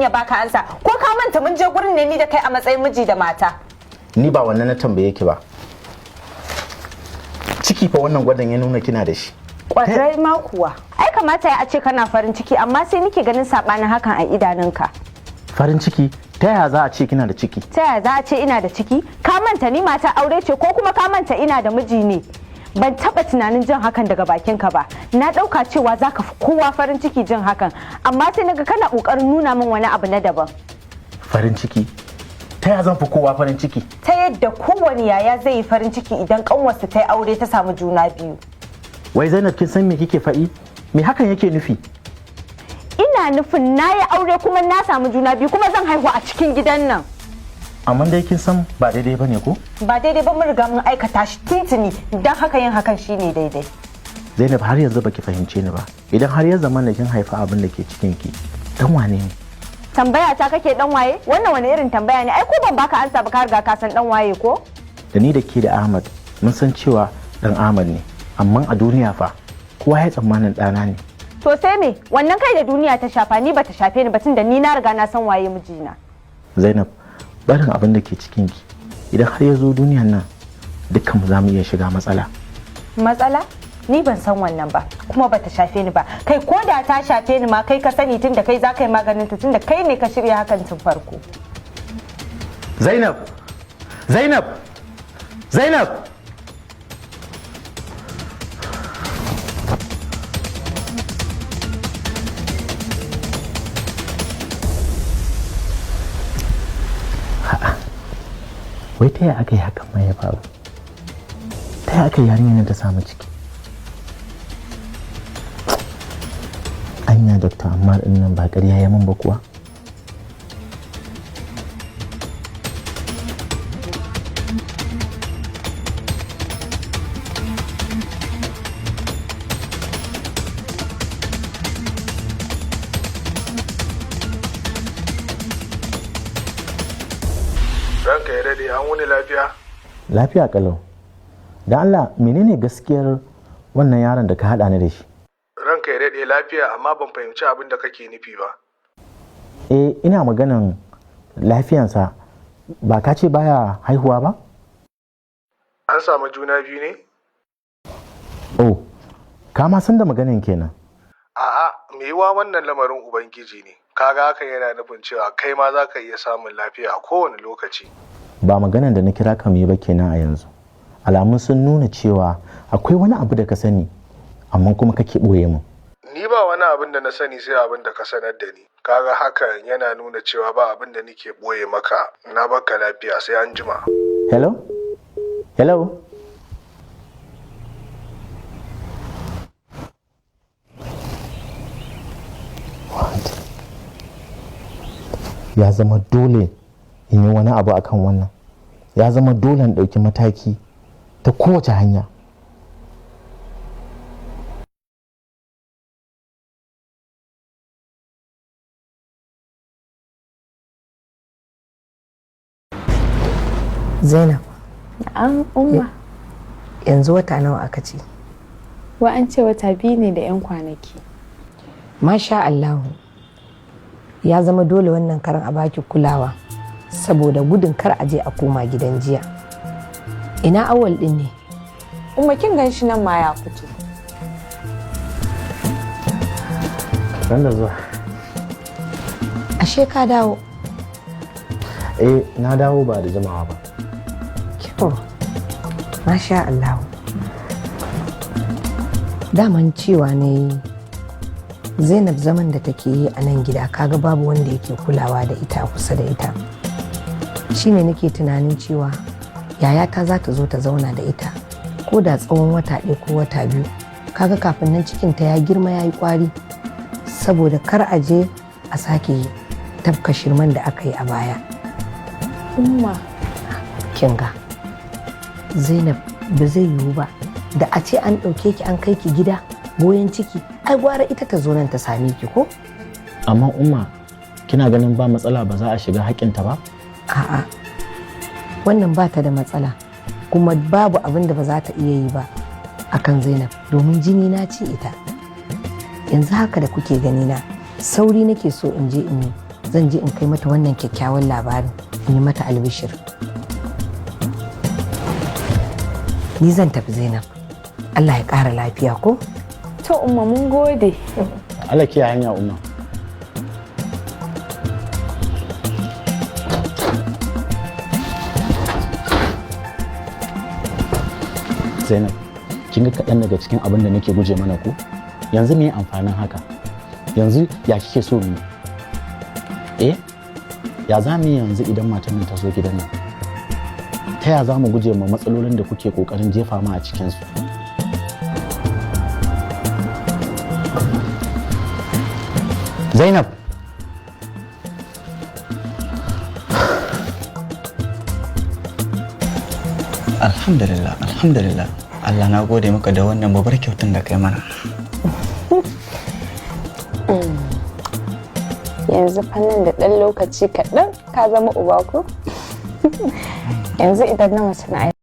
Iya baka ansa ko ka manta mun je gurin ne ni da kai a matsayin miji da mata. Ni ba wannan na tambaye ki ba. Ciki fa wannan gwadon ya nuna kina da shi. Kwarai ma kuwa. Ai kamata ya a ce kana farin ciki, amma sai nike ganin sabanin hakan a idanunka. Farin ciki? Ta yaya za a ce kina da ciki? Ta yaya za a ce ina da ciki? Ka manta ni mata aure ce, ko kuma ka manta ina da miji ne? Ban taba tunanin jin hakan daga bakinka ba. Na dauka cewa za ka fi kowa farin ciki jin hakan, amma sai naga kana kokarin nuna min wani abu na daban. Farin ciki? Ta yaya zan fi kowa farin ciki? Ta yadda kowane yaya zai yi farin ciki idan kanwarsa ta yi aure ta samu juna biyu. Wai Zainab, kin san me kike faɗi? Me hakan yake nufi? Ina nufin na yi aure kuma na samu juna biyu, kuma zan haihu a cikin gidan nan. Amma dai kin san ba daidai bane ko? Ba daidai ba, mun riga mun aikata shi tuntuni, don haka yin hakan shine daidai. Zainab, har yanzu baki fahimce ni ba. Idan har ya zama na kin haifa abin da ke cikin ki, dan wane ne? Tambaya ta kake, dan waye? Wannan wani irin tambaya ne? Ai ko ban baka ansa ba, ka riga ka san dan waye ko? Da ni da ke da Ahmad mun san cewa dan Ahmad ne, amma a duniya fa kowa ya tsammanin ɗana ne. To sai me? Wannan kai da duniya ta shafa, ni bata shafe ni ba, tunda ni na riga na san waye mijina. Zainab, barin abin da ke cikin ki, idan har ya zo duniyan nan, dukkan mu za mu iya shiga matsala. Matsala? Ni ban san wannan ba, kuma bata shafe ni ba. Kai, ko da ta shafe ni ma, kai ka sani, tunda kai za ka yi maganin ta, tunda kai ne ka shirya hakan tun farko. Zainab, Zainab, Zainab! Wai ta yaya aka yi hakan ma ya faru? Ta yaya aka yi yarinyar nan ta samu ciki? Anya Dr. Ammar din nan ba ƙarya ya min ba kuwa? Ranka ya daɗe, an wuni lafiya? Lafiya kalau. Da Allah, menene gaskiyar wannan yaron da ka haɗa ni da shi? Ranka ya daɗe, lafiya, amma ban fahimci abin da kake nufi ba. Eh, ina maganan lafiyansa. Ba ka ce baya haihuwa ba? An samu juna biyu ne? Oh, ka ma san da maganin kenan. A'a, me yiwa wannan lamarin Ubangiji ne. Kaga hakan yana nufin cewa kai ma za ka iya samun lafiya a kowane lokaci. Ba maganan da na kira ka mu yi ba kenan a yanzu. Alamun sun nuna cewa akwai wani abu da ka sani, amma kuma kake ɓoye mu. Ni ba wani abin da na sani sai abin da ka sanar da ni. Kaga hakan yana nuna cewa ba abin da nake ɓoye maka. Na baka lafiya, sai an jima. Hello? Hello? What? Ya zama dole in yi wani abu akan wannan. Ya zama dole in ɗauki mataki ta kowace hanya. Zainab. Na'am, Umma. Yanzu wata nawa aka ce? Wa an ce wata 2 ne da 'yan kwanaki. Masha Allahu. Ya zama dole wannan karan a baki kulawa saboda gudun kar a je a koma gidan jiya. Ina Awal din ne? Umma, kin gan shi nan ma ya fito. Ran da zuwa. Ashe ka dawo? Eh, na dawo ba da jimawa ba. Kyau. Masha Allahu. Daman cewa ne Zainab, zaman da take yi a nan gida, kaga babu wanda yake kulawa da ita a kusa da ita. Shine nake tunanin cewa yayata za ta zo ta zauna da ita ko da tsawon wata 1 ko wata 2. Kaga kafin nan cikinta ya girma, ya yi kwari, saboda kar a je a sake tafka shirman da aka yi a baya. Umma. Kinga Zainab, ba zai yiwu ba da a ce an ɗauke ki an kai ki gida goyon ciki. Ai gwara ita ta zo nan ta same ki, ko? Amma Umma, kina ganin ba matsala, ba za a shiga haƙƙinta ba? A'a, wannan ba ta da matsala, kuma babu abin da ba za ta iya yi ba akan Zainab, domin jini na ce ita. Yanzu haka da kuke gani na, sauri nake so in je in yi Zan je in kai mata wannan kyakkyawan labarin, in yi mata albishir. Ni zan tafi, Zainab. Allah ya ƙara lafiya ko? To Umma, mun gode. Allah kiyaye hanya, Umma. Zainab, kin ga kaɗan daga cikin abin da nake guje mana ko? Yanzu me amfanin haka? Yanzu ya kike so mu yi? Eh, ya za mu yi yanzu idan matan nan ta zo gidan nan? Ta ya za mu guje ma matsalolin da kuke ƙoƙarin jefa mu a cikinsu? Zainab! Alhamdulillah, alhamdulillah. Allah na gode maka da wannan babbar kyautan da kai mana. Yanzu fannin da ɗan lokaci kaɗan ka zama uba ko? Yanzu idan na mace na